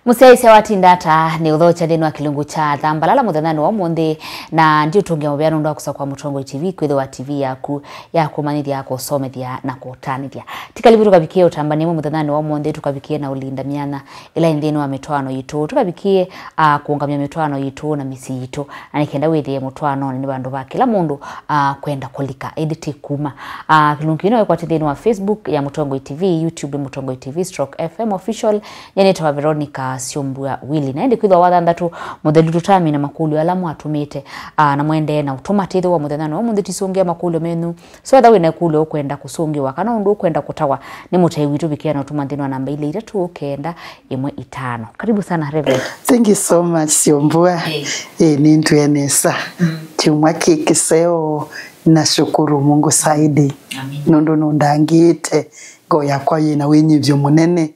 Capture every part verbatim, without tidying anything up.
Mũsyaĩĩsya watinda ata nĩ ũthokya nthĩnĩ wa kĩlungu kya Thambalala mũthenyanĩ wa ũmũnthĩ, na ndiũtũngĩa mũvea nũndũ wa kũsa kwa Mũtongoi T V kwĩthĩwa T V yaku ya kũmanyĩthya, kũsomethya na kũtanĩthya. Tikalivu tũkavikie ũtambani mwe mũthenyanĩ wa ũmũnthĩ, tũkavikie na ũlinda myanya ĩla ĩ nthĩnĩ wa mĩtwaano yitũ, tũkavikie, ah, kũũngamya mĩtwaano yitũ na mĩsyĩ yitũ, na nĩ kenda wĩthĩe mũtwaanonĩ nĩ vandũ va kĩla mũndũ, ah, kwenda kũlika, ĩndĩ ti kuma. Ah, kĩlungu kĩu no wĩkwate nthĩnĩ wa Facebook ya Mũtongoi T V, YouTube nĩ Mũtongoi T V stroke F M Official, nyie nĩtawa Veronica Syombua Willy. Na ĩndĩ kwĩthĩwa wa thanthatũ mũthelu tũtamina makũlyo ala mwatũmĩte, ah, na mwendee na ũtũma tĩthĩwa mũthenyanĩ wa ũmũnthĩ tũisũngĩa makũlyo menyu. So, ethĩwa wĩ na ĩkũlyo ũkwenda kũsũngĩwa kana ũndũ ũkwenda kũtawa nĩ mũtei witũ, vikĩa na ũtũma nthĩnĩ wa namba ilĩ itatũ kenda ĩmwe itano. Karibu sana, Reverend. Thank you so much, Syombua. Hey. Eh, nĩndwĩe nesa. Mm. Kyumwa kĩ kĩseo, nashukuru Mungu zaidi. Amen. Nũndũ nũndangĩĩte, ngoo yakwa yĩ na wĩnyivyo mũnene.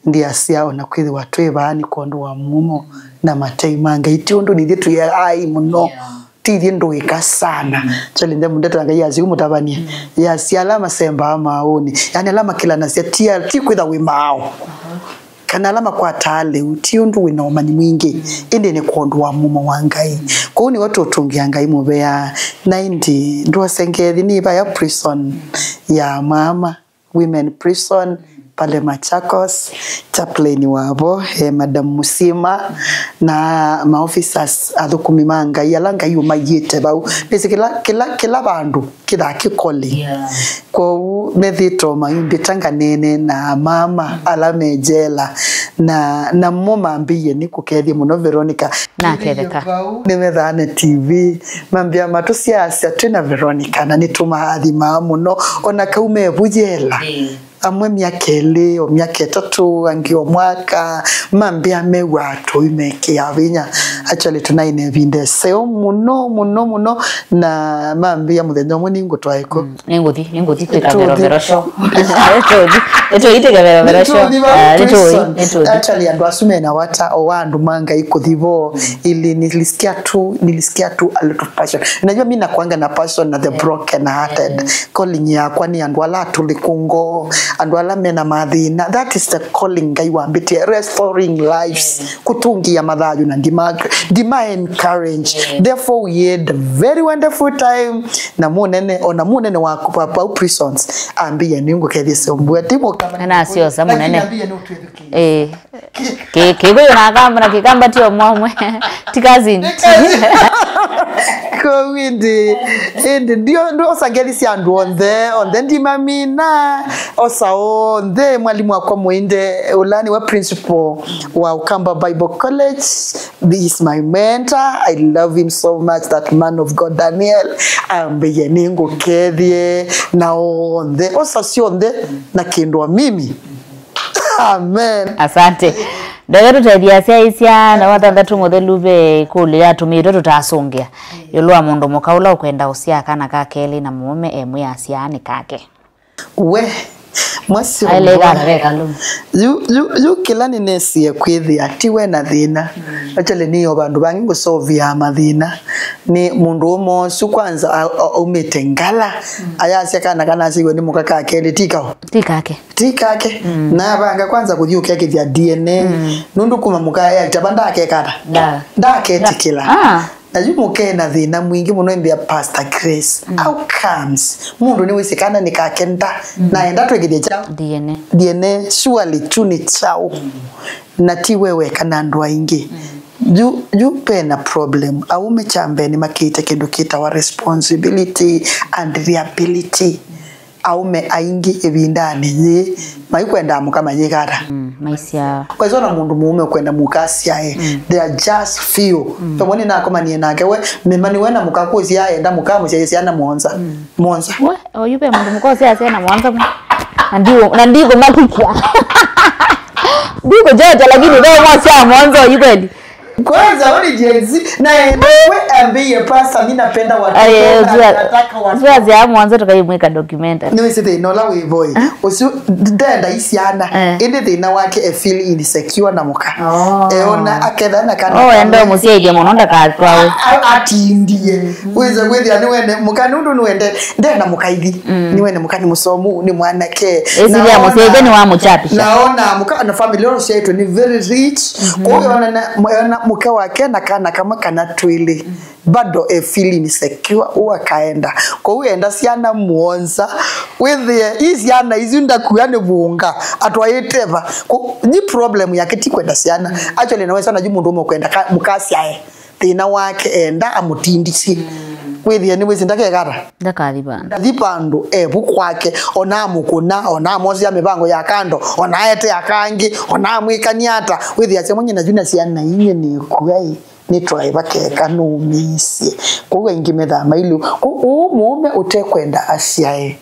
Ndiasya o na kwĩthĩwa twĩ vaa nĩ kwondũ wa mumo na matei ma Ngai. Ti ũndũ nithyĩ twĩ aai mũno. Yeah. Ti ithyĩ ndũĩka sana. Mm. Actually, nde mũndũ ta Ngai yasya ũmũtavanie. Mm. Yasya ala masembaa maaũnĩ. Yaani ala makĩlanasya ti a-, ti kwĩtha wĩ maaũ. Uh-huh. Kana ala makwataa lĩu, ti ũndũ wĩ na ũmanyi mwingĩ. Mm. Ĩndĩ nĩ kwondũ wa mumo wa Ngai. Mm. Kwoou nĩwe tũtũngĩa Ngai mũvea. Na ĩndĩ ndwose ngethi nĩ vaya prison ya mama. Women Prison, pale Machakos, chaplain wavo, eh, Madam Musima, na ma officers athũkũmi ma Ngai, ala Ngai ũmaiĩte vau. Nĩsĩ kĩla, kĩla, kĩla vandũ kĩthaa kĩkoli. Yeah. Kwoou methĩĩtwe maimbĩta nganene na mama ala me jela, na, namo mambĩie nĩ kũkethya mũno Veronica. Naketheka. Nĩmethaa na T V, mambĩa matũsyaasya twĩ na Veronica, na nĩtũmaathimaa mũno, o na kau me vu yela. Ĩĩ. Amwe myaka ĩlĩ, o myaka ĩtatũ, angĩ o mwaka, mambĩa mew'aa tũimekĩa vinya. Actually, tũnaĩ na ĩvinda ĩseo mũno, mũno, mũno, na mambĩa mũthenya ũmwe nĩngũtwae kũ. Mm. Nĩngũthi, nĩngũthi kwĩka verovero show. Nĩtũthi, nĩtũitĩke verovero show. Nĩtũthi va prison. Ah, nĩtũthi, nĩtũthi. Actually, andũ asu mena wata o wa andũ ma Ngai kũthi vo, ili nilisikia tu, nilisikia tu a lot of passion. Unajua, mi nakuanga na passion na the broken hearted. Calling yakwa nĩ andũ ala atũlĩku ngoo, andũ ala mena mathĩna. That is the calling Ngai wambĩtie, restoring lives, kũtũngĩa mathayũ na ndima, ndima encourage. Therefore, we had a very wonderful time. Na mũnene, ona mũnene wa, wa, wa prisons, ambĩie nĩngũkethĩe Syombua. Ti mũka-, na nasyosa mũnene. Lakini ambĩie nĩ ũtwĩthukĩĩsye. Eh. Ki-, Kĩkũyũ na Kamba, na Kĩkamba ti ũmwe ũmwe. Ti cousin. Kwoou ĩndĩ, ĩndĩ, ndio, ndio osa ngethi sya andũ onthe, onthe ndimamina, osa onthe, mwalimu wakwa mũinde, ũla nĩwe principal wa Ukamba Bible College. He is my mentor. I love him so much, that man of God, Daniel. Ambĩie nĩngũkethĩe na onthe, osa syonthe na kĩndũ wa mimi. Amen. Asante. Ndeke tũtethya asyaĩĩsya na wa thanthatũ mũthelu ve ĩkũlyo yatũmĩtwe tũtasũngĩa ĩũlũ wa mũndũ mũka ũla ũkwenda ũsyaa kana ka kelĩ na mũũme emwĩa asyaanĩ kake. We, mwasyo aĩle kana ve kalũni. Yu, yu, yu kĩla nĩnesie kwĩthĩa, ti we na thĩna. Mm. Actually, nĩ o vandũ vangĩ ngũsovia mathĩna. Nĩ mũndũ ũmwe ũsu kwanza a-, a-, aumĩte Ngala. Mm. Ayasya kana kana asyiwe nĩ mũka ka kelĩ, ti kaũ? Ti kake. Ti kake. Mm. Na avanga kwanza kũthi ũkekĩthya D N A. Mm. Nũndũ kuma mũka ya tava ndakekana. Nda. Ndaketĩkĩla. Ah. Na yu mũke na thĩna mwingĩ mũno ĩmbĩa Pastor Grace. Mm. How comes? Mũndũ nĩwĩsĩ kana nĩ kake nda. Mm. Na enda twĩkĩthye kyaũ? D N A. D N A, surely tu nĩ kyaũ? Mm. Na ti we weka na andũ aingĩ. Mm. Yu, yu pena problem. Aume kya mbee nĩmakĩte kĩndũ kĩtawa responsibility and liability. Aume aingĩ ĩvindanĩ yĩĩ maikwenda mũka mayĩkata. Mm, maisya. Kwesa na mũndũ mũũme ũkwenda mũka asyae. Mm. They are just few. Mm. Vamwe nĩnakomanie nake we, mĩmani we na mũka kũsya enda mũka mũsyae syana mũonza. Mm. Mũonza. We, oyu ve mũndũ mũka ũsya syana mũonza mwe. Na ndiũ, na ndikũmakĩkya. Ndikũjoja, lakini ve ũmwe ũsya mũonza oyu kweli. Kwanza, wewe ni Gen Z, na wewe ambie, "Pastor, mimi napenda watoto, na nataka watoto." Zia mwanzo tukaimwika documentary. Nĩ wĩsĩ thĩna ũla wĩ vo ĩ. Ũsu ndenda isyana. Eh. Ĩndĩ thĩna wake e feel insecure na mũka. Oh. Eona aketha na kana. Oh, enda mũsyaithie mũno ndakatwawe. A- a- atindie. Wĩsĩ kwĩthĩa nĩ wene mũka nĩ ũndũ nĩ wende ndenda mũkaithi. Nĩ wene mũka nĩ mũsomu, nĩ mwanake. Ĩsilia mũsyaithie nĩ wa mũchapisha. Naona mũka na family ũla ũsyaĩtwe nĩ very rich. Kwa hiyo ona na ona mũka wake na kana kamwe kana twĩlĩ. Bado e feel insecure, ũakaenda. Kwa hiyo enda syana mũonza. Wĩthĩe, ii syana isu ndakua nĩ vunga. Atwaĩte va. Ku- Nyi problem yake ti kwenda syana. Actually, na wesa na yu mũndũ ũmwe kwenda ka- mũkasyae. Thĩna wake enda amũtindisye. Wĩthĩe nĩ wĩsĩ ndakekata. Ndakathi vandũ. Ndathi vandũ evu kwake. Ona amũkũna, ona amosya mĩvango ya kando, ona aete akangĩ, ona amwĩkania ata. Wĩthĩe asya mwenye na yu na syana inye nĩkuai. Nĩtwaĩ vakeka nũmĩĩsye. Kwoou aingĩ methaa mailũ. Kwoou mũũme ũtekwenda asyae,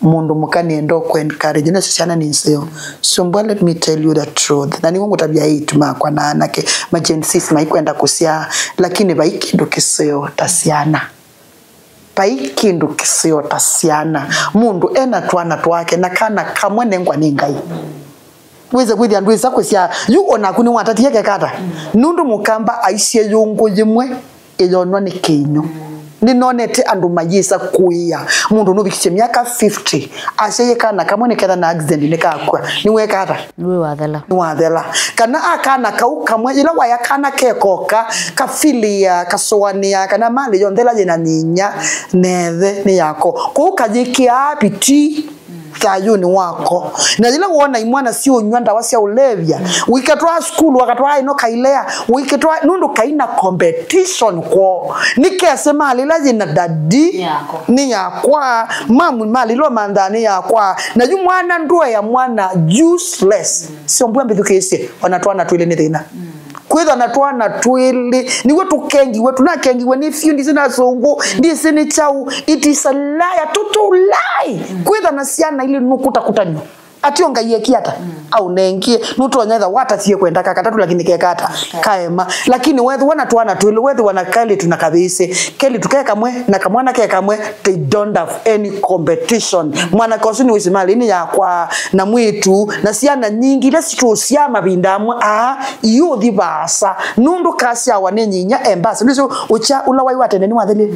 mũndũ mũka nĩenda ũkũencourage, nasyo syana nĩ nseo. Sumbua, let me tell you the truth. Na nĩw'o ngũtavya eight makwa na anake, ma Gen Zs maikwenda kũsyaa, lakini vai kĩndũ kĩseo ta syana. Vai kĩndũ kĩseo ta syana. Mũndũ ena twana twake na kana kamwe nengwa nĩ Ngai. Wĩse kwĩthĩa ndwĩsa kũsyaa. Yu onaku nĩwatatie kekata. Nũndũ mũkamba aisye yũngũ yĩmwe ĩyonwa nĩ kĩinyũ. Nĩnonete andũ mayĩsa kũĩa. Mũndũ nũvikisye myaka fifty. Asyaie kana kamwe nĩketha na accident nĩkakua. Nĩwekata. Nĩwe wathela. Nĩwathela. Kana akana kau kamwe, yĩla waya kana kekoka, kafilĩa, kasũanĩa, kana malĩ yonthe ĩla yĩna nyinya, nethe nĩ yako. Kũu kayĩkĩaa pitii thayũnĩ wako. Na yĩla wona imwana siũnyw'a ndawa sya ũlevya, ũikatwaa sukulu, wakatwaa ĩno kailea, ũikatwaa, nũndũ kaina competition kwoo. Nĩkese malĩ ĩla yĩna dadi, yako. Nĩ yakwa, mamu malĩ ĩla manthaa nĩ yakwa. Na yu mwana ndũea mwana useless. Sio mbua mbĩthukĩĩsye, ona twana twĩlĩ nĩ thĩna. Kwĩthwa na twana twĩlĩ, nĩw'o tũkengiwe, tũnakengiwe nĩ fyũ, ndisĩ na sũngũ, ndisĩ nĩ kyaũ, it is a lie, a total lie. Kwĩthwa na syana ilĩ nũkũtakũtanw'a. Atĩ o Ngai eki ata? Aũnengie, nũtonya etha watasie kwenda kakatatu, lakini kekata, kaema. Lakini wethĩwa na twana twĩlĩ, wethĩwa na kelĩtu na kavĩsĩ, kelĩtu ke kamwe, na kamwana ke kamwe, they don't have any competition. Mwanake ũsu nĩwĩsĩ malĩ nĩ yakwa, na mwĩĩtu, na syana nyingĩ ila sitũsyaa mavinda amwe, aa, iũthi vaasa. Nũndũ kasyawa nĩ nyinya embasi. Ndwĩsĩ ũkya ũla waĩ wa tene nĩwathelie?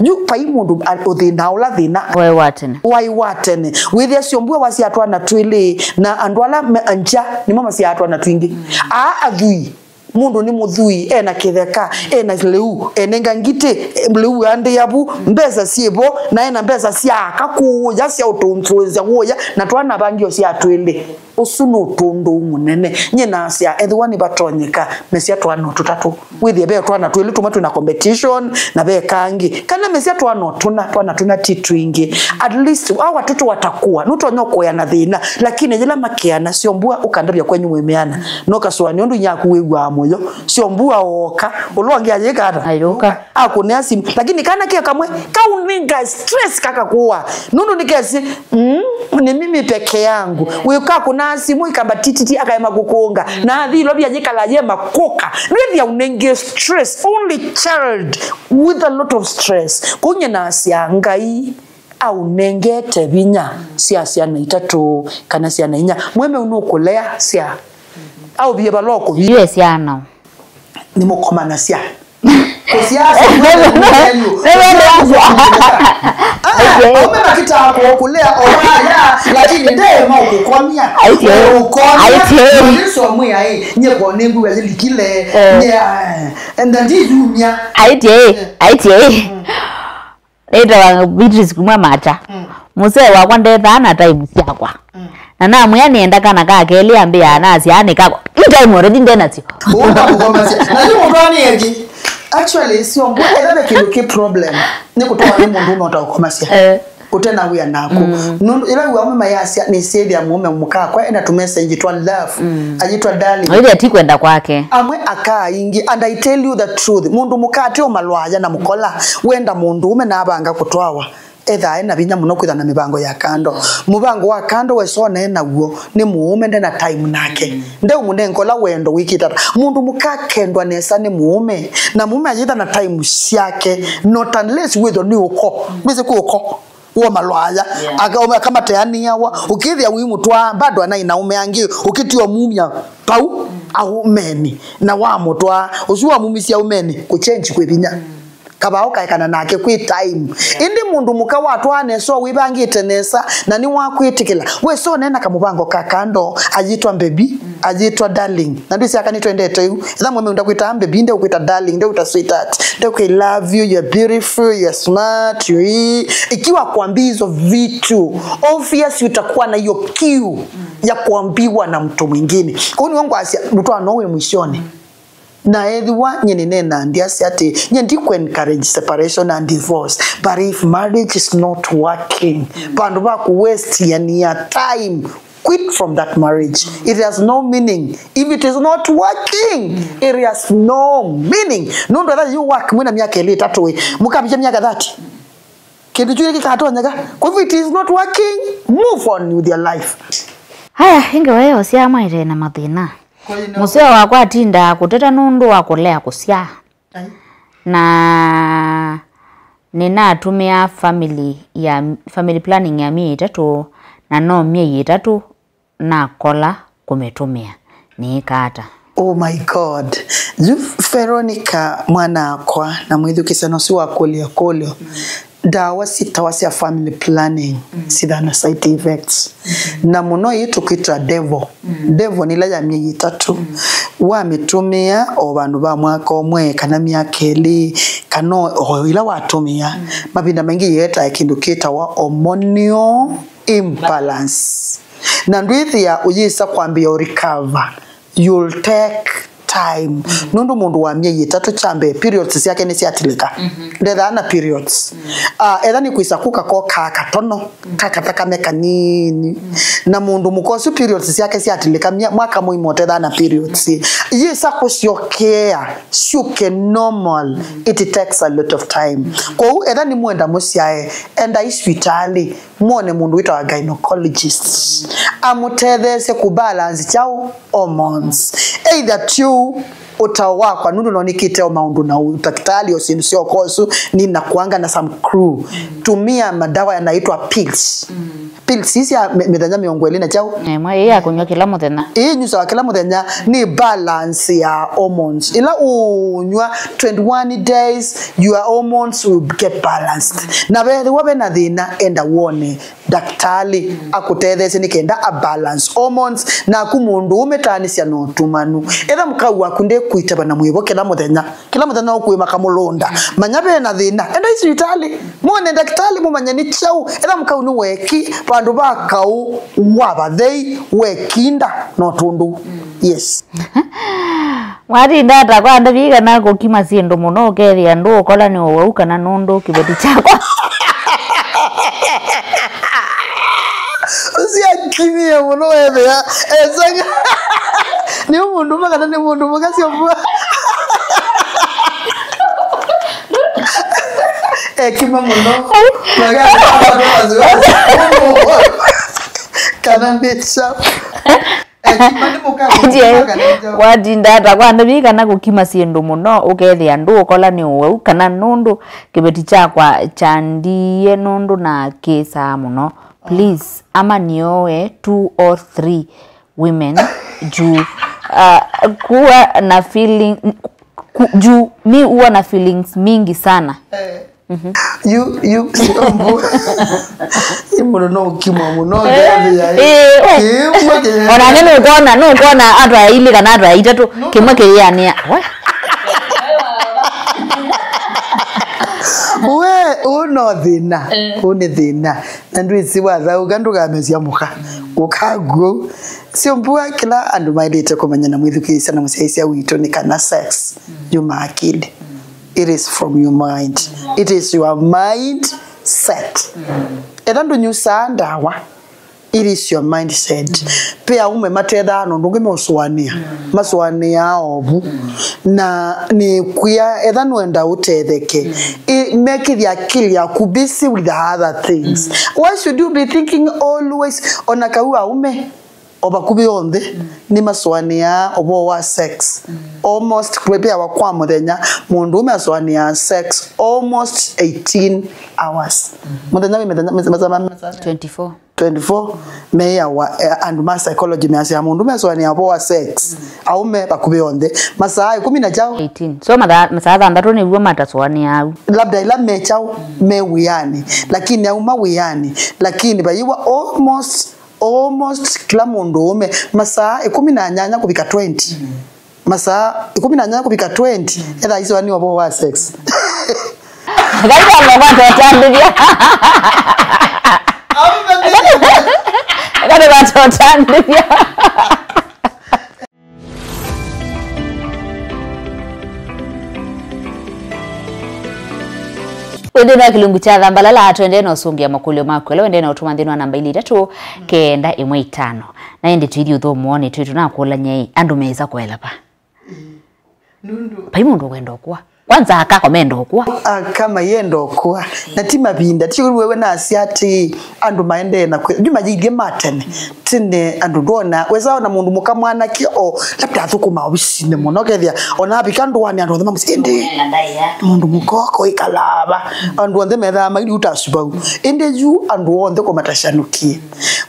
Yu vai mũndũ a- ũthĩnaa ũla thĩna. Waĩ wa tene. Waĩ wa tene. Wĩthĩa syombua wasyaa twana twĩlĩ, na andũ ala me- nja nĩmo masyaa twana twingĩ. Aa athwii. Mũndũ nĩ mũthwii, ena kĩtheka, ena lĩu, enenga ngitĩ, lĩu andĩa vu, mbesa syĩ vo, na ena mbesa sya aka kũũya, sya ũtũnzũĩsya kũũya, na twana vangio sya twĩlĩ. Ũsu nĩ ũtũndũu mũnene. Nyie nasya, ethĩwa nĩvatonyeka, mesya twana tũtatũ. Wĩthĩe ve twana twĩlĩ tũmwe twĩna competition, na ve kangĩ. Kana mesya twana tũna, twana tũna ti twingĩ. At least, hao watoto watakuwa, nũtonya ũkũea na thĩna. Lakini yĩla makeana, syombua ũkandavya kwenyu mwĩ meana. No kasũanĩa ũndũ inyaku wĩw'aa mũyo. Syombua ooka, ũla ũngĩ ayĩka ata? Ayũka. Akũnea simu. Lakini kana ke kamwe, kaũnenga stress kakakũa. Nũndũ nĩkesĩ, mm, ni mimi peke yangu. Wĩka kũnaa simu ikamba tititi akaema kũkũnga. Na athi ilovya yĩkala ye makũka. Nĩthia ũnenge stress. Only child with a lot of stress. Kũu nyie nasya Ngai aũnengete vinya sya syana itatũ kana syana inya. Mweme ũnũkũlea sya. Aũvie vala ũkũvie. Yue syana. Nĩmũkomanasya. Kũsiasa. Aume makitaa kũkũlea o waya, lakini ndeema ũkũkomya. Aitie. Ũkomya. Aitie. Nĩsomwĩa ĩ, nyeko nĩngwĩa yĩlikile. Eh. Nye, eh, enda ndiyumya. Aitie. Aitie. Nĩtawa Beatrice kuma Mata. Mm. Mũsee wakwa ndethaa na time syakwa. Mm. Na namwĩa nĩenda kana ka kelĩ ambĩa nasya nĩ kakwa. Yu time already ndenasyo. Ũũ ndakũkomasya. Na yu mũndũ anĩ eki. Actually, sio mbu, etha nĩ kĩndũ kĩ problem. Nĩ kũtũma nĩ mũndũ ũnota ũkomasya. Eh. Ũte na wĩa naku. Mm. Nũndũ ĩla wĩa ũme mayasya nĩ syĩthĩa mũme mũkakwa ena tũmessage twa love. Mm. Ayĩtwa darling. Ĩthĩa ti kwenda kwake. Amwe akaa ingĩ, and I tell you the truth, mũndũ mũka atĩ ũmalwaya na mũkola, wenda mũndũ ũme navanga kũtwawa. ethaa ena vinya mũno kwĩtha na mĩvango ya kando. Mũvango wa kando wesa ũnae naw'o nĩ mũũme nde na time nake. Ndeũmũnenga ũla wendo wĩkĩte ata. Mũndũ mũka akendwa nesa nĩ mũũme, na mũũme ayĩtha na time syake, not unless wĩthwa nĩ ũko. Ndwĩsĩ kwĩ ũko. Wo malwaya. Yeah. Aka-, akamatĩanĩawa, ũkĩthĩa wĩmũtwaa, bado anaĩ na aũme angĩ, ũkĩtia ũmumya pau, aũmeni, na wamũtwaa, ũsu wamumisya aũmeni, kũchenji kwĩ vinya. Kavaa ũkaekana nake kwĩ time. Yeah. Ĩndĩ mũndũ mũka watwaa nesa, wĩvangĩte nesa, na nĩwakwĩtĩkĩla, wesa ũneena kamũvango ka kando, ayĩtwa baby, ayĩtwa darling. Na ndwĩsĩ aka nĩtwendete yu. Etha mũũme ũndakwĩtaa baby, ndeũkwĩta darling, ndeũkwĩta sweetheart, ndeũkwĩta I love you, you're beautiful, you're smart, you hii. Ikiwa kwambia hizo vitu, obviously utakuwa na hiyo kiu ya kuambiwa na mtu mwingine. Kwa hiyo nĩw'o ngwasya, mũtwaano wĩ mwishoni. Na ethĩwa nyie nĩneenaa ndyasya atĩ, nyie ndikũ encourage separation and divorce, but if marriage is not working, vandũ va kũwestiania time, quit from that marriage. It has no meaning. If it is not working, it has no meaning. Nũndũ etha you work mwĩna myaka ĩlĩ ĩtatũ ĩ, mũkavikya myaka thirty. Kĩndũ kyu kĩkatonyeka. Kwa hivyo, it is not working, move on with your life. Haya, ĩngĩ we ũsyaa mwaĩte na mathĩna. Kwa hiyo, mũseo wakwa atindaa kũteta nũndũ wa kũlea kũsyaa. Ai. Na nĩnatũmĩa family ya, family planning ya myei ĩtatũ, na no myei ĩtatũ nakola kũmĩtũmĩa. Nĩĩka ata? Oh my God. Yu Veronica mwanakwa, na mwĩthukĩsya nosi wa kũlya kũlyo. Ndawa sitawa sya family planning, sithana side effects. Na mũno ii tũkwĩta devil. Devil nĩ ĩla ya myei ĩtatũ. Wamĩtũmĩa o vandũ va mwaka ũmwe, kana myaka ĩlĩ, kana o, o ĩla watũmĩa, mavinda maingĩ yĩetae kĩndũ kĩtawa hormonal imbalance. Na ndwĩthĩa ũyĩsa kwambĩĩa ũ recover. You'll take time. Nũndũ mũndũ wa myei ĩtatũ kya mbee, periods syake nĩsyatilĩka. Ndethaa na periods. Ah, etha nĩ kwĩsa kũka kokaa katono, ka kathakame kanini. Na mũndũ mũka ũsu periods syake syatilĩka, mya-, mwaka mũima ũtethaa na periods. Yĩsa kũsyokea, syũke normal. It takes a lot of time. Kwoou, etha nĩ mwenda mũsyae, endai sivitalĩ. Mwone mũndũ wĩtawa gynecologist. Amũtetheesye kũ balance kyaũ hormones. Either ti ũu, ũtao wakwa nũndũ nonĩkĩte o maũndũ na ũtakitali o syĩndũ syoka ũsu, nĩnakuanga na some clue. Tũmĩa madawa yanaitwa pills. Pills ii sya mĩ-, mĩthenya mĩongo ĩlĩ na kyaũ? Ĩmwe ĩĩ ya kũnywa kĩla mũthenya. Ĩĩ nyusawa kĩla mũthenya nĩ balance ya hormones. Ĩla ũũnywa twenty-one days, your hormones will get balanced. Na vethĩwa ve na thĩna, enda wone ndakĩtalĩ akũtetheesye nĩ kenda a balance hormones, naku mũndũ ũmĩtaanĩsya na ũtumanu. Etha mũkau waku ndĩkwĩtava na mwĩvo kĩla mũthenya, kĩla mũthenya ũkũĩma kamũlũnda, manya ve na thĩna, endai sivitalĩ, mwone ndakĩtalĩ, mũmanye nĩ kyaũ. Etha mũkau nĩ weki, vandũ va kaũ wa vathei, wekinda, no tũndũ. Yes. Watinda ata kwa ndavi kana kũkima syĩndũ mũno, ũkethĩa ndũũkola nĩ ũwau kana nũndũ kĩveti kyakwa? Ũsyakimie mũno wethĩa esaga. Nĩ mũndũ mũka kana nĩ mũndũ mũka syo mbua? Ekima mũno. Kana nĩ kyaũ? Ekima nĩ mũka. Watinda ata kwa ndavi kana kũkima syĩndũ mũno, ũkethĩa ndũũkola nĩ ũwau kana nũndũ kĩveti kyakwa kyandiie nũndũ nakĩsaa mũno. Please, ama nioe two or three women juu, uh, kuwa na feeling, ku-, juu mi huwa na feelings mingi sana. Eh. Yu, yu, sio mbua. Yu mũndũ no ũkimwa mũno, eh, ndethĩa, eh. Eh, oh. Kĩmwe kĩyĩa. Onake nũkwona, nũkwona atwaya ilĩ kana atwaya itatũ, kĩmwe kĩyĩanĩa. We. We, ũũ no thĩna. Eh. Ũũ nĩ thĩna. Na ndwĩsĩ wathaũka ndũkamesya mũka. Ũkaguo. Sio mbua, kĩla andũ maĩlĩte kũmanya na mwĩthukĩĩsya na mũsyaĩĩsya witũ nĩ kana sex yumaa akili. It is from your mind. It is your mind set. Etha ndũnyusaa ndawa. It is your mindset. Ve aume matethaa nũndũ ũngĩ meũsũanĩa. Masũanĩaa ovu. Na nĩkwĩa, etha nũenda ũtetheke, ĩ, mekĩthya akili yaku busy with other things. Why should you be thinking always, ona kau aume o vakuvĩ onthe nĩmasũanĩaa ũvoo wa sex. Almost, kwĩthĩawa kwa mũthenya, mũndũũme asũanĩaa sex almost eighteen hours. Mũthenya wĩ mĩthenya, mĩthenya, mĩthenya, mĩthenya. Twenty-four. Twenty-four, meĩawa, eh, andũ ma psychology measya mũndũ mesũanĩa ũvoo wa sex, aume vakuvĩ onthe, masaa ĩkũmi na kyaũ? Eighteen. So mathaa, masaa thanthatũ nĩw'o matasũanĩa au. Labda ila me kyaũ, me wĩanĩ, lakini auma wĩanĩ, lakini vaiwa almost, almost kĩla mũndũũme, masaa ĩkũmi na nyanya kũvika twenty. Masaa ĩkũmi na nyanya kũvika twenty, etha isũanĩa ũvoo wa sex. Ngai ndamũkwata ũtandĩthya. Ngai ndamũkwata ũtandĩthya. Wĩ nthĩnĩ wa kĩlungu kya Thambalala, twendee na ũsũngĩa makũlyo maku, ala wendee na ũtũma nthĩnĩ wa namba ilĩ itatũ kenda ĩmwe itano. Na ĩndĩ tũithi ũthũmũonĩ twĩ tũnakũlany'a ĩ, andũ mesa kũela va? Nũndũ vai mũndũ ũkwenda ũkũa. Kwanza aka komenda ũkũa. Aka mayenda ũkũa. Na ti mavinda. Ti kũu wewe nasya atĩ andũ maendee na kwĩ. Yu mayĩilye ma tene. Tene andũ ndwona. Wesa ona mũndũ mũka mwanake o labda athũkũma ovisinĩ mũno. Kethĩa ona avika ndũanĩ andũ othe mamusĩ. Ĩndĩ mũndũ mũka oko ĩkalaa va. Andũ onthe methaa maili utasuvau. Ĩndĩ yu andũ onthe kũmatashanũkie.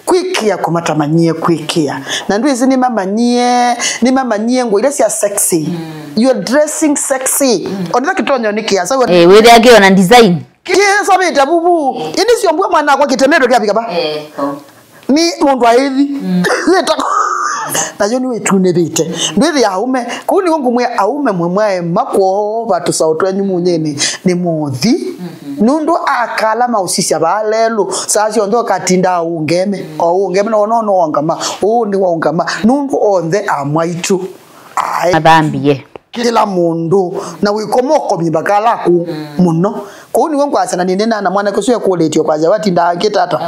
Kwĩkĩa kũmatamanyie kwĩkĩa. Na ndwĩsĩ nĩmamanyie, nĩmamanyie ngũa ila sya sexy. You're dressing sexy. Onetha kĩtonyo nĩ kĩasa. Eh, wĩthĩa kĩo na design. Kĩsavĩte vuvu. Ĩndĩ syombua mwana akwa kĩtemetwe kĩavika va? Eh, oh. Nĩ mũndũ aithi. Wĩta. Nayo nĩ wĩtunĩvĩte. Ndwĩthĩa aume. Kũu nĩw'o ngũmwĩa aume mwe mwaema kwova tũsaũ twenyu munyĩnĩ. Nĩ mũthi. Nũndũ akala maũsisya vaa lelũ, saa syonthe ũkatindaa ũngeme, o ũngeme, no, no, no, ongama, ũũ nĩ waũngama, nũndũ onthe amwaitũ. Aĩ. Athambie. Kĩla mũndũ, na wĩkoma ũkomi vakalaku mũno. Kũu nĩw'o ngwasya, na nĩnenaa na mwanake ũsu ekũlĩtye kwasya, watindaa akĩtata,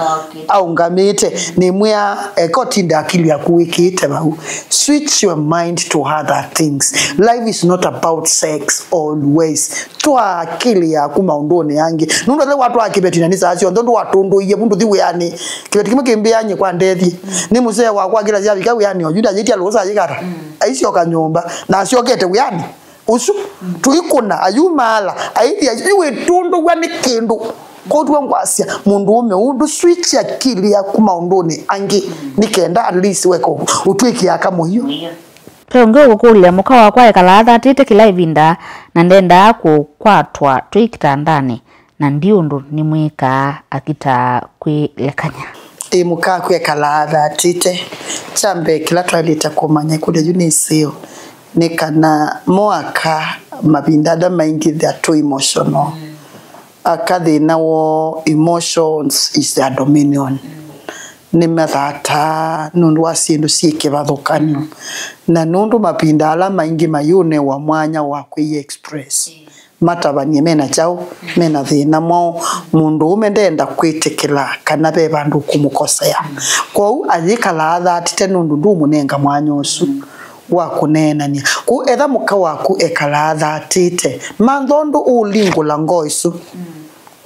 aũngamĩte, nĩmwĩa, eka ũtinde akili yaku wĩkĩĩte vau. Switch your mind to other things. Life is not about sex always. Twaa akili yaku maũndũnĩ angĩ. Nũndũ ethĩwa watwaa kĩveti na nĩ saa syonthe, ndũatũndũie vu ndũthi wĩanĩ. Kĩveti kĩmwe kĩmbĩany'e kwa ndethye. Nĩ mũsee wakwa kĩla syavika wĩanĩ oyu ndayĩtya lũũsa ayĩkata. Aisyoka nyũmba. Na asyokete wĩanĩ. Ũsu. Tũikũna, ayumaala, aithi, ayu wĩtũndũw'a nĩ kĩndũ. Kotw'o ngwasya, mũndũũme ũndũ switch akili yaku maũndũnĩ angĩ. Nĩ kenda at least weka ũtw'ĩkĩa aka mũio. Ve ũngĩ ũkũkũlya, mũka wakwa ekalaa athatĩte kĩla ĩvinda, na ndendaa kũkwatwa twĩ kĩtandanĩ, na ndi ũndũ nĩmwĩkaa, akitaa kwĩlekany'a. Ĩ mũka waku ekalaa athatĩte? Kya mbee kĩla twaĩlĩte kũmanya ĩkũlyo yu nĩ ĩseo, nĩ kana mo aka mavinda ala maingĩ they're too emotional. Aka thĩna woo, emotions is their dominion. Nĩmathataa nũndũ wa syĩndũ syĩ kĩvathũkany'o. Na nũndũ mavinda ala maingĩ mayũnewa mwanya wa kwĩyĩ express. Matavany'e mena kyaũ, mena thĩna mwaũ. Mũndũũme ndenda kwĩtĩkĩla kana ve vandũ ũkũmũkosea. Kwoou ayĩkala athatĩte nũndũ ndũmũnenga mwanya ũsu wa kũneenany'a. Kwoou etha mũka waku ekala athatĩte, mantha ũndũ ũũlingũla ngoo ĩsu,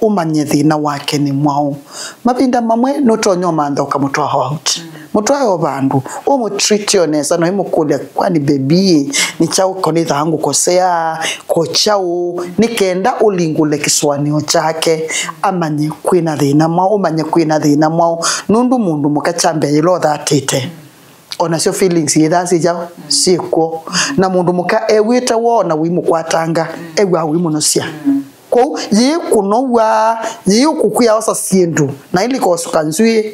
ũmanye thĩna wake nĩ mwaũ. Mavinda mamwe nũtonya ũmantha ũkamũtwaa out. Mũtwae o vandũ, ũmũtreat o nesa, na ũimũkũlya, "Kwani baby, nĩ kyaũ ko nĩthaa ngũkosea, ko kyaũ?" Nĩ kenda ũlingũle kĩsũanĩo kyake, amanye kwĩna thĩna mwaũ, ũmanye kwĩna thĩna mwaũ. Nũndũ mũndũ mũka kya mbee yĩla ũthatĩte, onasyo feelings yĩthaa syĩ kyaũ, syĩkw'o. Na mũndũ mũka ew'ĩte woo na ũimũkwatanga, ew'aa ũimũnũsya. Kwoou, yĩĩ kũnow'a, yĩĩ ũkũkwĩa osa syĩndũ, na ilikosuka nzw'ĩ,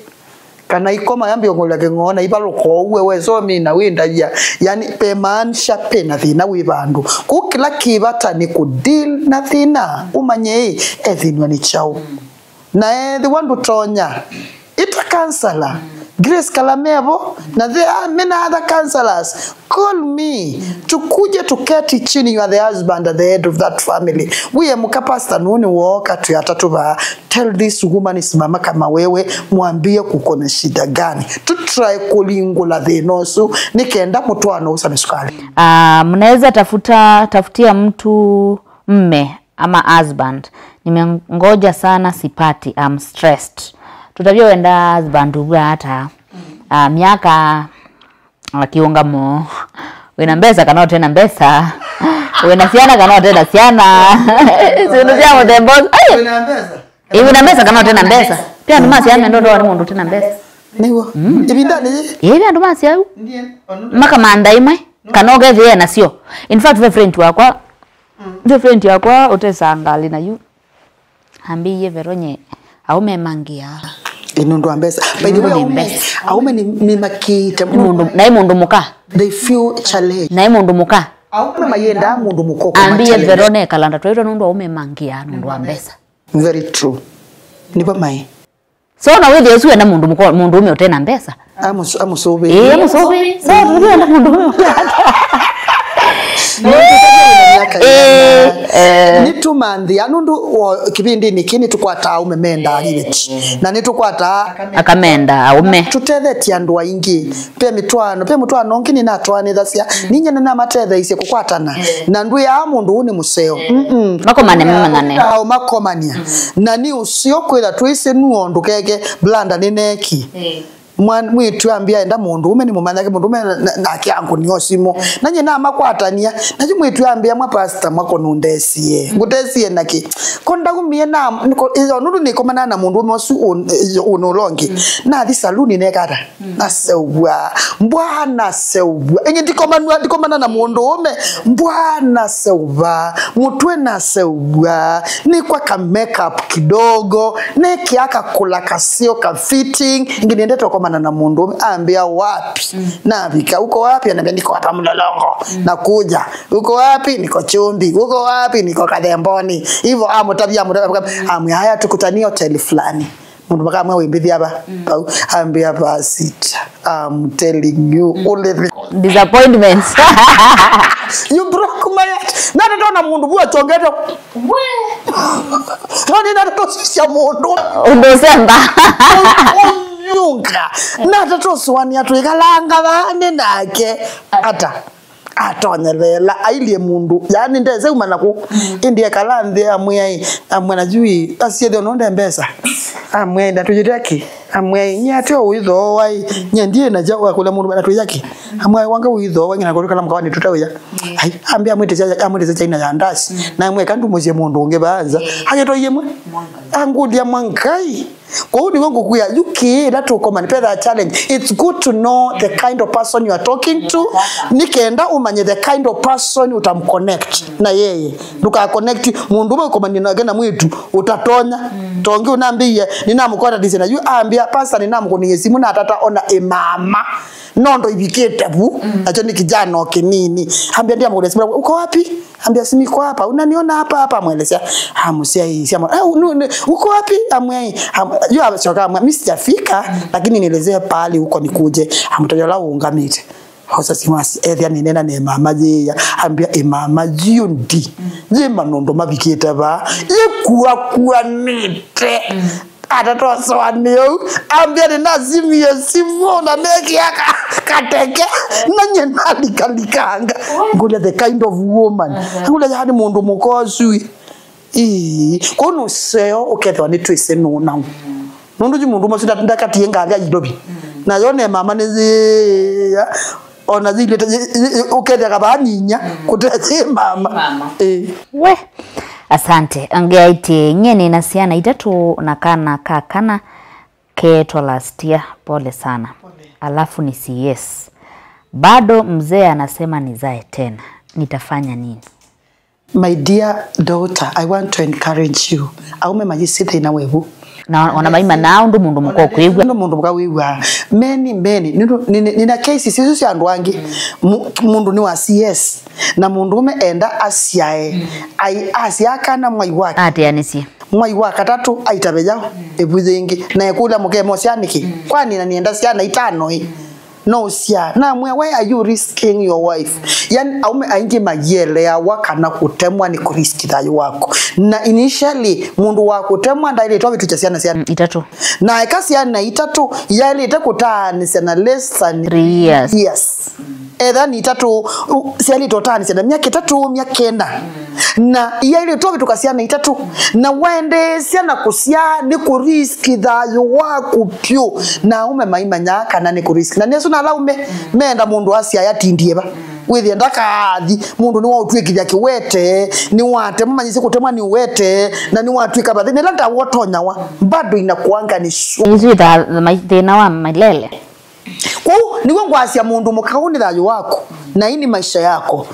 kana ikoma yambia kũng'olya kĩng'oo, na ivalũka ũu, we wesa ũmina wĩndavya, yani, vemaanisha pena thĩna wĩ vandũ. Kwoou kĩla kĩ vata nĩ kũdeal na thĩna, ũmanye ĩ, ethĩnw'a nĩ kyaũ. Na ethĩwa ndũtonya, ĩta kansala. Grace Kalamevo, na there are many other counselors. Call me. Tukuje tuketi chini, you are the husband at the head of that family. Wĩe mũka pastor nũũ nĩ wooka twĩ atatũ vaa. Tell this woman is mama kama wewe, mwambie kuko na shida gani. Tutry kũlingũla thĩna ũsu, nĩ kenda mũtwaano ũsame sukali. Ah, mnaweza tafuta, tafutia mtu mme ama husband. Nimengoja sana sipati, I'm stressed. Tutavya wenda husband ũvua ata? Ah, miaka akiunga mo. Wĩna mbesa kana ũtena mbesa? Wĩna syana kana ũtena syana? Syĩndũ sya mũthemba ũsu. Ai! Wĩna mbesa? Ĩ, wĩna mbesa kana ũtena mbesa? Pia andũ masya mendo ndoa nĩ mũndũ ũtena mbesa. Nĩw'o. Ĩvindanĩ yĩĩ. Ĩĩ, andũ masya u. Makamantha imwe kana ũkethĩe nasyo. In fact, ve friend wakwa, ve friend yakwa ũtesaa ngalĩ na yu. Ambĩie Veronye, aume mangĩa. Ĩ, nũndũ wa mbesa. By the way, aume, aume nĩ, nĩ makĩĩte mũno. Mũndũ, naĩ mũndũ mũka. They feel challenged. Naĩ mũndũ mũka. Aume mayendaa mũndũ mũka ũkũma. Ambĩie challenge. Verone kalanda twaitwa nũndũ aume mangĩa nũndũ wa mbesa. Very true. Nĩvo maĩ. So na wĩthĩe ũsu wenda mũndũ mũko, mũndũ ũme ũtena mbesa. Amũsũvĩ. Ĩĩ, amũsũvĩ. So tũthienda mũndũ ũme ũtena. Ĩĩ, eh. Nĩtũmanthĩa nũndũ kĩvindĩnĩ kĩĩ nĩtũkwataa aume mendaa gĩveti. Na nĩtũkwataa akamenda aume. Tũtethetye andũ aingĩ. Pe mĩtwaano, pe mũtwaano ũngĩ nĩnatwaanĩthasya. Ninyie nĩnamatetheisye kũkwatana. Na ndwĩaa mũndũ ũũ nĩ mũseo. Mm-mm. Makomane, mamanyane. Ao makomania. Na nĩ ũseo kwĩtha twĩsĩ nuo ndũkeke blanda nĩ neki. Mwan-, mwĩtu ambĩa enda mũndũ ũme nĩ mũmanyake mũndũ ũme na, na, nake angũnio simũ. Na nyie namakwatania. Na yu mwĩtu ambĩa mwa pastor mwako nũndesie. Ngũtesie naki. Ko ndaumie na, ko, ĩyo nũndũ nĩkomana na mũndũ ũme ũsu ũn-, ĩyo ũnũlongi. Nathi saluni nekata. Naseũvw'a. Mbwa naseũvw'a. Ĩngĩ ndikomanwa, ndikomana na mũndũ ũme. Mbwa naseũvw'a. Mũtwe naseũvw'a. Nĩkwa ka makeup kidogo. Nekĩa kakũla kaseo ka fitting. Ĩngĩ nĩendete ũkomana na mũndũ ũme. Ambĩa wapi? Navika. Uko wapi? Anambia niko hapa Mlolongo. Nakuja. Uko wapi? Niko Chumbi. Uko wapi? Niko Kathemboni. Hivyo amũtavya, amũtavya, amwĩa haya tukutanie hoteli fulani. Mũndũ makamwa wĩmbĩthya va, vau, ambĩa va sita. I'm telling you, only the disappointments. You broke my heart. Nata tona mũndũ vu achongete. Toni nata tosisya mũndũ. Ũndũ ũsemba. Ũnyunga. Nata toswania twĩkalanga vani nake. Ata. Atonyeleela, ailyĩ mũndũ, yaani, ndese uma naku. Ĩndĩ ekala nthĩ, amwĩa ĩ, amwĩa na jui, asiethe ũnonde mbesa. Amwĩa ĩ, ndatũyĩte aki. Amwĩa ĩ, nyie atĩ ũithooa ĩ, nyie ndiĩ na ja wakũlya mũndũ na tũyaki. Amwĩa wanga ũithooa ngina kũrĩ kala mkawa nĩtũta wĩa. Ai, ambĩa amwĩtĩsya, amwĩtĩsya chaina ya ndasi. Na amwĩa ĩka ndũmũsye mũndũ ũngĩ vaanza. Agĩtwa yĩmwe. Angũlya mwa Ngai. Kwoou nĩw'o ngũkwĩa, yu kĩĩ ĩla tũkomana, petha challenge. It's good to know the kind of person you are talking to. Nĩ kenda ũmanye the kind of person ũtamconnect na yeye. Ndũkaconnect mũndũ ũmwe ũkomanie nake na mwĩtu ũtatonya. Tongi ũnambĩie, nĩnamũkwatanisye na yu ambĩa, pastor, nĩnamũkũnĩie simũ natata ona ĩmama. Nondo ivikĩte vu, nakyo nĩ kijana o kĩnini. Ambĩa, ndiamũkũnĩie simũ, uko wapi? Ambia, "Si niko hapa, unaniona hapa hapa?" Amwelezea. Amũsyaĩĩsya, "Eh, unu-, ni-, uko wapi?" Amwĩa, am-, yu asyoka amwĩa, "Mi sijafika, lakini nielezee pahali uko nikuje." Amũtavya ũla ũũngamĩte. Osa simũ asi-, ethĩa nĩnena ne mama yĩya. Ambia, "Ĩ mama, yu ndi. Yĩ manũndũ mavikĩte vaa. Yĩkuakuanĩte." Atatosoa nĩ ũu. Ambĩa nĩnasimie simũ na nekĩa ka-, kateke. Na nyie nalikalikanga. Ngũlya the kind of woman. Ngũlya yani mũndũ mũka ũsu ĩ. Ii. Kũu nũseo ũkethĩwa nĩtwĩsĩ nũũ naũ. Nũndũ yu mũndũ ũmwe ũsu nda-, ndakatie ngalĩ ya Nairobi. Na yone mama nĩ yĩya. Ona yĩilĩte, yĩ-, yĩ-, yĩ-, ũkethĩa kavaa ninya, kũte yĩ mama. Ĩ. We, asante. Angeaĩtye, nyie nĩna syana itatũ na kana ka kana keetwa last year, pole sana. Alafu ni C S. Bado mzee anasema nizae tena. Nitafanya nini? My dear daughter, I want to encourage you. Aume mayĩsĩ thĩna wevu. Na ona maimanya ũndũ mũndũ mũka ũkwĩw'a. Ũndũ mũndũ mũka wĩw'a. Many, many. Nĩndũ nĩ- nĩ- nĩna cases isu sya andũ angĩ. Mu- mũndũ nĩ wa C S na mũndũũme enda asyae. Ai- asyaa kana mwai wake Ateanĩsye. Mwai wa katatũ aitave yao ĩvu yĩngĩ, na ekũlya mũkemosya nĩkĩ? Kwani na nĩenda syana itano ĩ? No ũsyaa. Namwĩa, why are you risking your wife? Yani aume aingĩ mayieleawa kana kũtemwa nĩ kũriski thayũ waku. Na initially mũndũ wa kũtemwa ndaĩlĩtwe avĩtũkya syana syake. Itatũ. Na eka syana itatũ yaĩlĩte kũtaanĩsya na less than Three years. Yes. Etha nĩ itatũ u- syaĩlĩte ũtaanĩsya na myaka ĩtatũ, myaka ĩna. Na iyaĩlĩtwe ũvĩtũka syana itatũ. Na waendeesya na kũsyaa nĩ kũriski thayũ waku pyũ. Na aume maimanyaa kana nĩ kũriski. Na nĩsũ na ala aume meenda mũndũ asyae atindie va. Wĩthĩe ndakathi, mũndũ nĩwaũtw'ĩkĩthya kĩwete, nĩwatemwa, manyĩsye kũtemwa nĩ ũwete, na nĩwatw'ĩka vathĩ. Nĩla ndawa ũtonyawa, bado inakuanga ni sure. Isu ita- ma- thĩna wa milele. Kwoou nĩw'o ngwasya mũndũ mũka, ũũ nĩ thayũ waku, na hii ni maisha yako.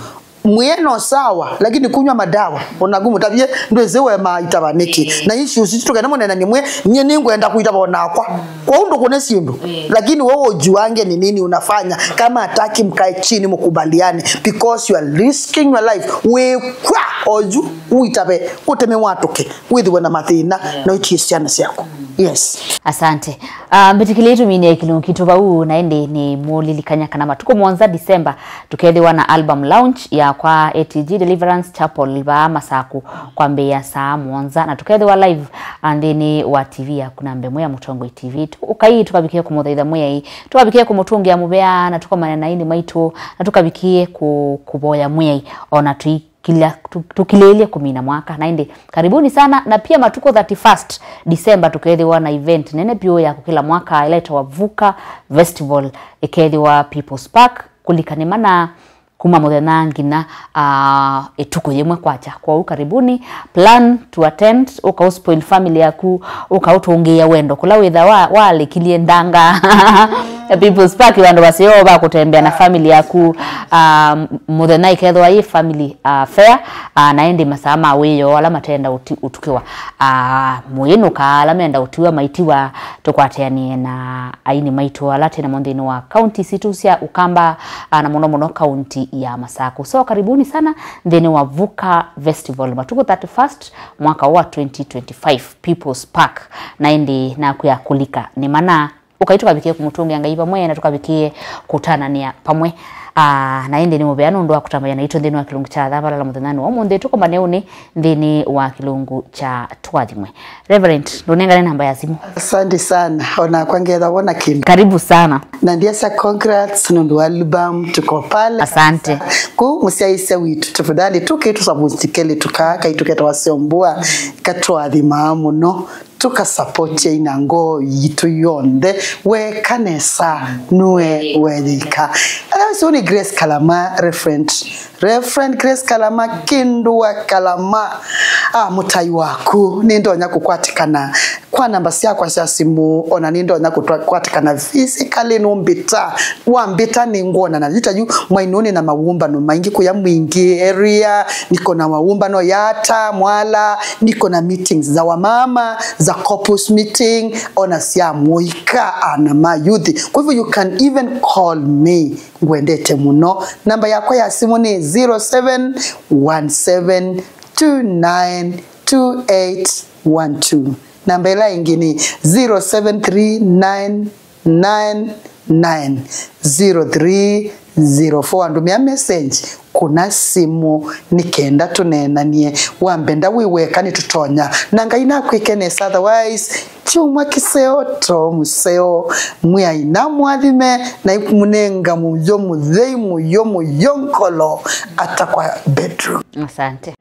Mwĩe no sawa, lakini kunywa madawa, onaku mũtavye ndwĩsĩ we maitava nĩkĩ. Na issues isu tũkenda mũnenani mwĩ, nyie nĩngwenda kuitava onakwa. Kwoou ndũkũne syĩndũ. Lakini wewe ujuange ni nini unafanya. Kama hataki, mkae chini mkubaliane, because you are risking your life. Wĩkw'a oyu uitave, ũteme watũke, wĩthĩwe na mathĩna, na ũitie syana syaku. Yes. Asante. Uh, mbĩtĩkĩlei tũminie kĩlungu kitũ vau, na ĩndĩ nĩ mũlilikanya kana matukũ mũonza December tũkethĩwa na album launch ya kwa A T G Deliverance Chapel vaa Masaku kwambĩĩa saa mũonza, na tũkethĩwa live, uh, nthĩnĩ wa T V yaku namba ĩmwe ya Mũtongoi T V. Tũ- ũkai tũkavikie kũmũthaitha Mwĩai, tũkavikie kũmũtũngĩa mũvea, na tũkomane na aini maitũ, na tũkavikie kũ- kũvoya Mwĩai, ona tũi- kila tu- tukilĩĩlye kũmina mwaka. Na ĩndĩ karibuni sana, na pia matukũ thirty-first December tũkethĩwa na event nene vyũ ya kũkĩla mwaka ĩla ĩtawa Vuka Festival, ĩkethĩwa People's Park kũlika nĩ mana kuma mũthenya nginya, ah, ĩtukũ yĩmwe kwakya. Kwoou karibuni, plan to attend, ũkaũspoil family yaku, ũkaũtũngĩĩa wendo kũla wĩtha wa- walĩkilye ndanga. People's Park, vandũ vaseo va kũtembea na family yaku. Um, mũthenya ĩkethĩwa yĩ family, uh, fair, uh, na ĩndĩ masaa ma wĩoo ala matenda ũti- ũtukĩwa, uh, mũyĩnũka, ala menda ũtiwa maitiwa. Tũkwatĩanĩe na aini maitũ ala twĩ namo nthĩnĩ wa kaunti sitũ sya Ũkamba, uh, na mũno mũno kaunti ya Masaku. So karibuni sana nthĩnĩ wa Vuka Festival matukũ thirty-first mwaka wa twenty twenty-five, People's Park. Na ĩndĩ nakwĩa kũlika nĩ mana, ũkai tũkavikie kũmũtũngĩa Ngai vamwe, na tũkavikie kũtananĩa vamwe. Ah, na ĩndĩ nĩ mũvea nũndũ wa kũtambany'a naitũ nthĩnĩ wa kĩlungu kya Thavalala mũthenyanĩ wa ũmũnthĩ. Tũkomane ũnĩ nthĩnĩ wa kĩlungu kya Tũathimwe. Reverend, ndũnengane namba ya simũ. Asante sana. Onakwa ngetha wona kĩndũ. Karibu sana. Na ndiasya congrats nũndũ wa album, tuko pale. Asante. Kũu mũsyaĩĩsya witũ, tafadhali, tũkĩtũ support kelĩ tũkaa, kaitũ ketawa Syombua, katũathimaa mũno. Tũkasapoti aina ngoo yitũ yonthe. Weka nesa, nue weyĩka. Ala ũsu nĩ Grace Kalama, Reverend, Reverend Grace Kalama, Kindũ wa Kalama. Ah, mũtai waku, nĩndonya kũkwatĩkana kwa namba syakwa sya simũ, ona nĩndonya kũkwatĩkana physically, nũmbĩta. Wambĩta nĩngwonana. Yu ta yu mwainũnĩ na mawũmbano maingĩ kũya Mwingi area, niko na mawũmbano Yata, Mwala, niko na meetings za wamama, za couples meeting, ona sya mũika, ana ma youth. Kwa hivyo you can even call me. Ngwendete mũno. Namba yakwa ya simũ nĩ zero seven one seven two nine two eight one two. Namba ĩla ĩngĩ nĩ zero seven three nine nine nine zero three zero four. Andũmĩa message, kũna simũ, nĩ kenda tũneenanie. Wambenda wĩ weka nĩtũtonya. Na Ngai nakwĩke nesa, otherwise, kyumwa kĩseo to mũseo. Mwĩai namũathime na ĩkũmũnenga mũyo mũthei, mũyo, mũyo ngolo ata kwa bedroom. Asante.